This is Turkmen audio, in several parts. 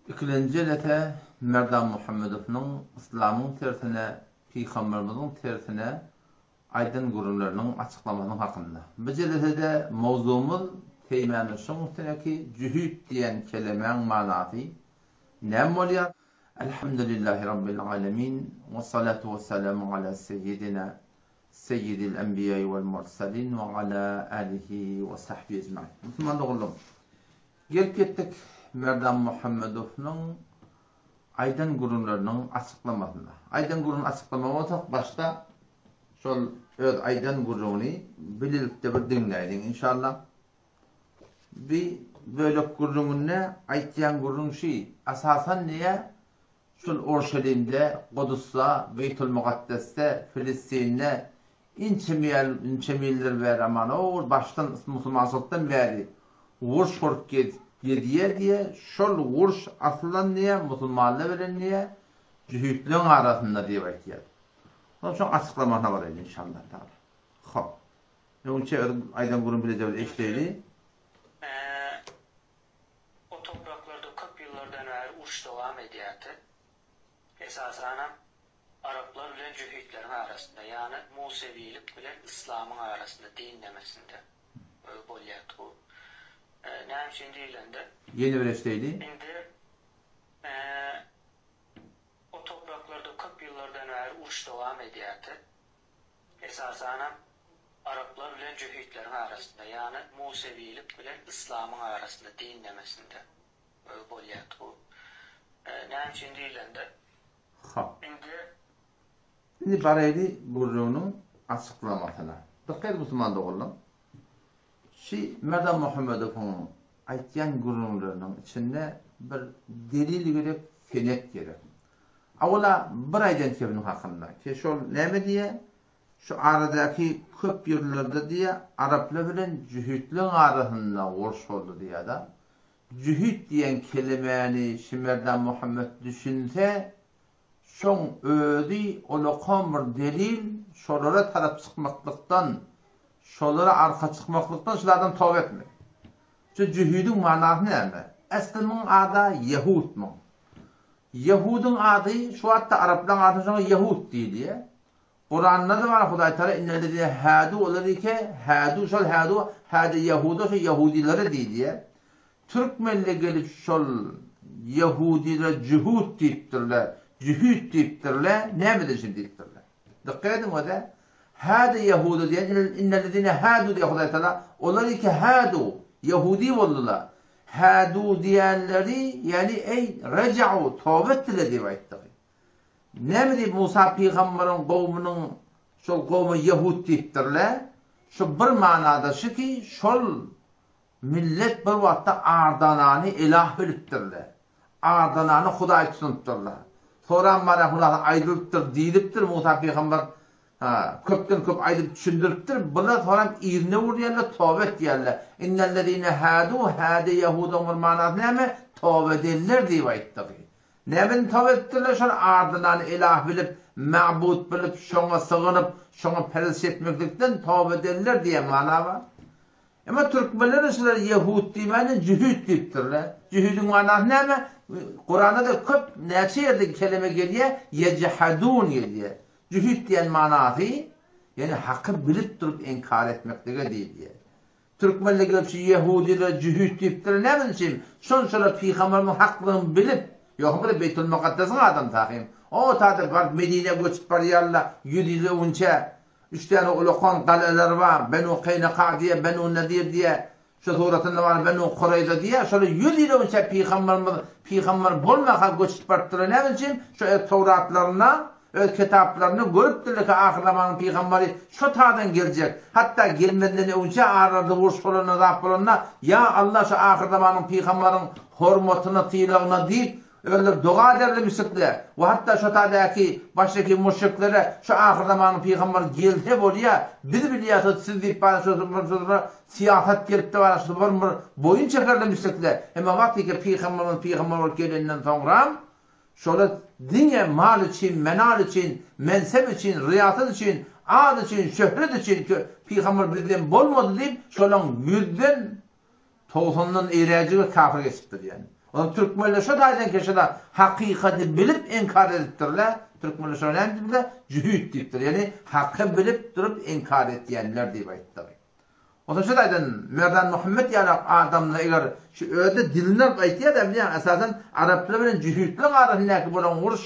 Ikilenji jelese Merdan Muhammedownyň yslamyň tersine, pygamberimiziň tersine aýdan gürrüňleriniň açyklamasynyň hakynda. Bu jelesede mowzugymyz teýmämiz şoň üstüne ki, jühüt diýen kelemäň manasy näme bolýar? Elhamdülillahi Rabbil alemin, wessalatu wessalamu ala seýýidina Seýýidil enbiýai wel murselin we ala alihi we sahbihi ejmain. Musulman doganlarym, gelip ýetdik Merdan Muhammedownyň aýdan gürrüňleriniň açyklamasyna. Aýdan gürrüňini açyklamaly bolsak, başda şol öz aýdan gürrüňini bilelikde bir diňläýliň inşallah. Bir bölek gürrüňinde aýtýan gürrüň şi, asasan diýýär, Şol Orşelimde, Gudusda, Beýtulmukaddesde, Filistinde inçe inçe ýyllar bäri aman ol başdan musulmançylykdan bäri uruş bolup gezýär diýýär. Şol uruş asylan diýýär, musulmanlar bilen diýýär, jöhitleň arasynda diýip aýtýar. Onsoň şoň açyklamasyna baraýyn inşallah taala. Hop. Öňçe özüň aýdan gürrüň bileje bir eşdeýli. O topraklarda köp ýyllardan bäri uruş dowam edýärdi. Esasanam, araplar bilen jöhitleriň arasynda, ýagny musewilik bilen yslamyň arasynda, din nemesinde bolýardy bu. Näme üçin diýlende. Ýene bir eşdeýli. Indi o topraklarda köp ýyllardan bäri uruş dowam edýärdi. Esasanam, araplar bilen jöhitleriň arasynda, ýagny musewilik bilen yslamyň arasynda, din nemesinde bolýardy bu. Näme üçin diýlende, Hop. indi. Indi baraýly gürrüňiniň açyklamasyna. Dykgat et musulman doganlar. Şi Merdan Muhammedowyň aýtýan gürrüňleriniň içinde bir delil gerek, senet gerek. Awala bir aýdan kebiniň hakynda. Ki şol näme diýýär? Şu aradaky köp ýyllarda diýýär, araplar bilen jühütleň arasynda uruş boldy diýýär-de. Jühüt diýen kelemäni Şimerdan Muhammet düşünse, şoň özi olakan bir delil, şolara tarap çykmaklykdan, şolara arka çykmaklykdan şul adam toba etmeli. Şu jühüdiň manasy näme? Esli muň ada ýehut muň. Ýehudyň ady şu wagtda araplaryň arasynda şoňa ýehut diýilýär. Kuranda-da bar Hudaý Taala innellezine hadu olar ike hadu şol hadu hada ýehuda şo ýehudilere diýilýär. Türkmenler gelip şol ýehudilere jühut diýipdirler, jühüt diýipdirler, nämeden üçin diýipdirler. Dykgat ediň özä. Hada ýehuda diýen innellezine hadu diýýär Hudaý Taala olar ike hadu ýehudi boldular. Hadu diýenleri, ýagny eý, reja'u, toba etdiler diýip aýtdygy. Näme diýip Musa pygambaryň gowumynyň şol gowuma ýehud diýipdirler? Şu bir manada şu ki, şol millet bir wagtda Ardanany elah bilipdirler. Ardanany hudaý tutunypdyrlar. Soran bara hulasy aýdylypdyr diýlipdir, Musa pygamber Ha, köpden köp aýdyp düşündiripdir, bular soram yzyna öwürýärler, toba etýärler. Innellezine hadu, hade ýahudyň bir manasy näme? Toba edenler diýip aýtdygy. Nämeden toba edipdirler? Şol ardynany elah bilip, mabut bilip, şoňa sygynyp, şoňa perestiş etmeklikden toba edenler diýen mana bar. Emma türkmenler şular ýehud diýmände jühüt diýipdirler. Jühüdiň manasy näme? Kuranda-da köp näçe ýerde keleme gelýär, ýejhadun gelýär. Jühüt diýen manasy, ýagny haky bilip durup inkar etmeklige diýilýär. Türkmenler gelip şu ýehudylara jühüt diýipdirler näme üçin? Şonçalar pygamberimiziň haklygyny bilip, ýogsam bular Beýtul Mukaddesiň adamsy ahym. O taýda baryp Medinä göçüp barýarlar ýüz ýyl öňünçä. Üç däne ulakan galalary bar, Benu Keýneka diýýär, Benu Nadir diýýär. Şu suratynda bar Benu Kureýza diýýär, şolar ýüz ýyl öňçä pygamberimiz pygamber bolmaka göçüp barypdyrlar. Näme üçin? Şu öz Towratlarynda, öz kitaplarynda görüpdirler ki, ahyrzamanyň pygamberi şo tadan geljek. Hatda gelmezden öňçä aralarda uruş bolanda, zat bolanda, Ýa Allah şu ahyrzamanyň pygambaryň hormatyna, sylagyna diýip, Özleri doga ederler müşrikler we hatda şo taýdaky başdaky müşriklere şu ahyrzamanyň pygambary gelse bolýa, biz bilýäs siz diýip bana şo bir syýasat gelipdi bana şo bir bir boýun çekerler müşrikler. Emma wagtyky pygamberimiz pygamber bolup gelenden soňram şolar diňe mal üçin, menal üçin, mensep üçin, ryýasat üçin, ad üçin, şöhret üçin pygamber bizden bolmady diýip şolaň ýüzden Togsandan eýräjige kafir geçipdir ýani. Ondan türkmenler şo taýdan keşede hakykaty bilip inkar edipdirler. Türkmenler şoňa näme diýipdirler? Jühüt diýipdir. Ýagny haky bilip durup inkar etýänler diýip aýtdylar. Ondan şo taýdan Merdan Muhammet ýalak adamlar eger şu özde dilini alyp aýtýar-da bilýäň esasan araplar bilen jühütleriň arasyndaky bolan uruş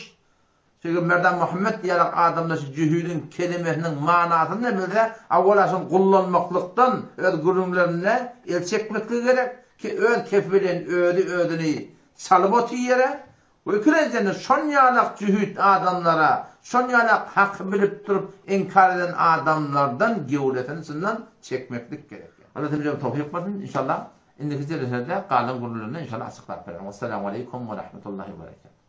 Şeýle Merdan Muhammet ýalak adamlar şu jühüdiň kelimesiniň manasyny bilse, awwala şony gullanmaklykdan öz gürrüňlerinde el çekmekligi gerek ki öz kefi bilen özi özüni çalyp otyr ýere we ikilenjende şon ýalak jühüt adamlara şon ýalak haky bilip durup inkar eden adamlardan gewresini çyndan çekmeklik gerek. Allah hemmämize towfyk bersin inşallah indiki jeleselerde galan gürrüňlerini inşallah açyklap bererin. Wessalamu aleýkum we rahmetullahi we berekatuh.